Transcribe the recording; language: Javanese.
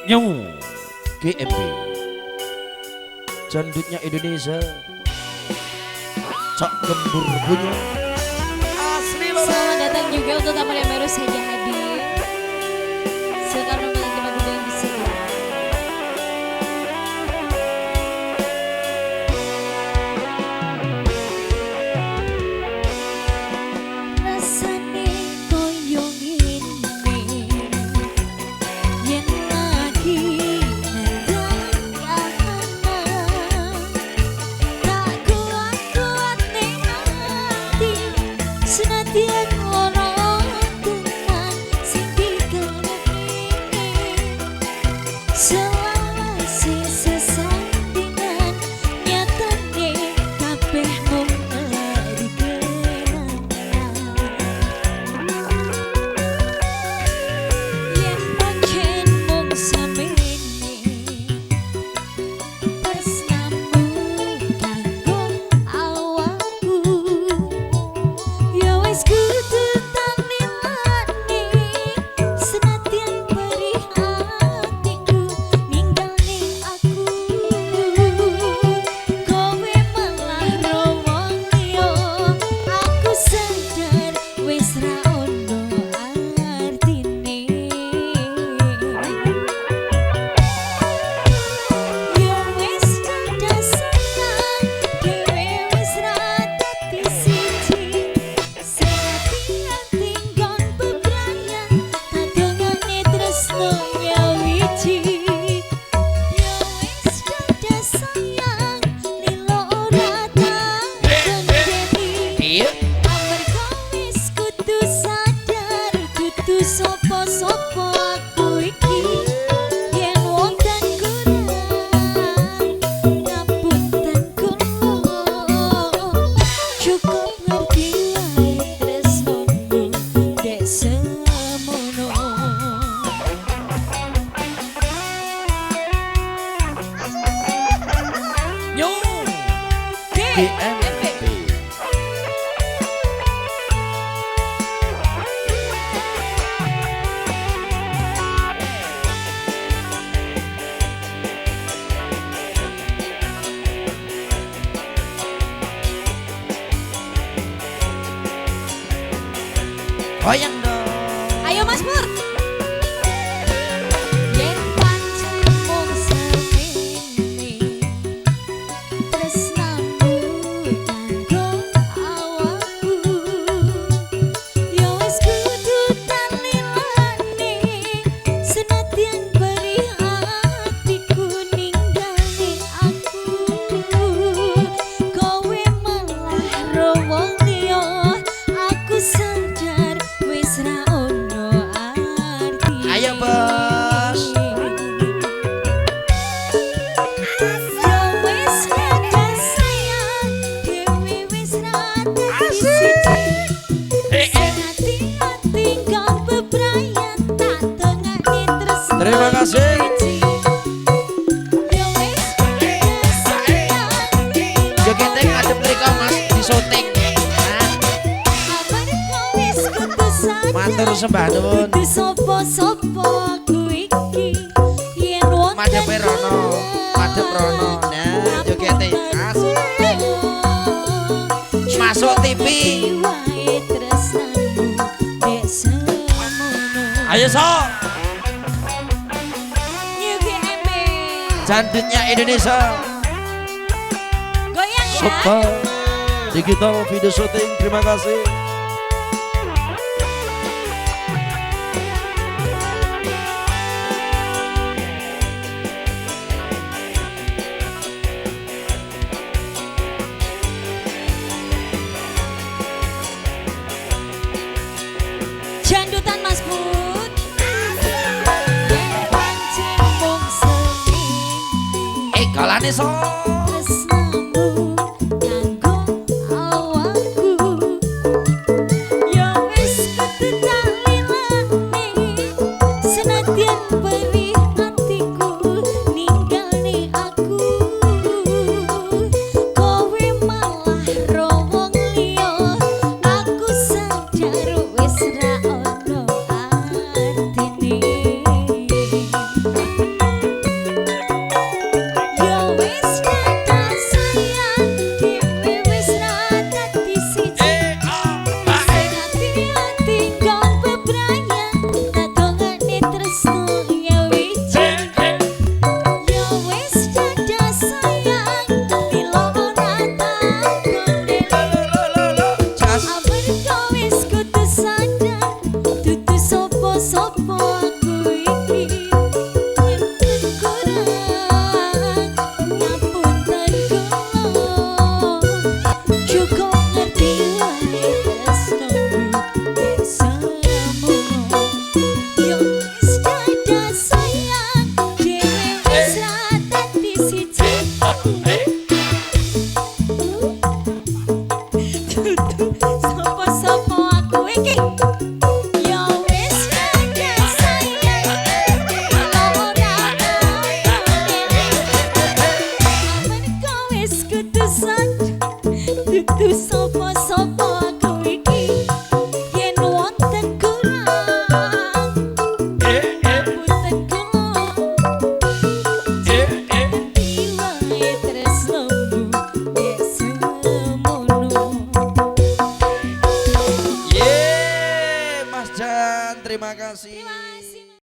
New GMB Jandutnya Indonesia, Cak Gembur punya asli loh. Selamat datang juga untuk tamu yang baru saja hadir. Silakan memiliki tempat duduk yang disediakan. Rasane koyo ngene yen lagi nandang kahanan, tak kuat-kuat ning ati senadyan lara tenan sing dikarepne selawase sesandingan nyatane kabeh mung dikenangan. Yen pancen mung samene tresnamu kanggo awakku, ya wis kudu tak lilani senadyan perih atiku ninggalne aku. Kowe malah rowo liya, aku sadar wis ra ono artine. Ya wis kada sayang, dhewe wis ra dadi siji. Sing ati-ati nggon bebrayan, tak dongane tresno nyawiji. Ya wis kada sayang, lilo ora tak gendeni. Amarga wis kudu sadar, dudu sapa-sapa aku iki. Yen wonten kurang, ngapunten kula. Cukup ngerti wae tresnomu dek semono. New GMB Goyang dong. Ayo Mas Pur. Yen pancen mung semene tresnamu kanggo awakku, ya wis kudu tak lilani senadyan perih atiku ninggalne aku. Kowe malah rowo liya, aku sadar wis ra ono artine. Ayo bos. Ya wis kada sayang, dhewe wis ra dadi siji. Sing ati-ati nggon bebrayan, tak dongake tresno Terima kasih. nyawiji. Ya wis kada sayang, Jogete ngadep mriko Mas di syuting. Nah, amarga wis kudu sadar, matur sembah nuwun. dudu sapa-sapa aku iki. Yen wonten Madhepe rono, madhep rono. Nah, jogete asik. Masuk TV. Ayo sok. Jandutnya Indonesia. Goyang ya. Super Digital Video Shooting, terima kasih. Jandutan Mas Put. Yen pancen mung semene Kolane sok. tresnamu kanggo awakku, ya wis kudu tak lilani senadyan perih atiku ninggalne aku. Kowe malah rowo liya, aku sadar wis ra ono artine. Asik.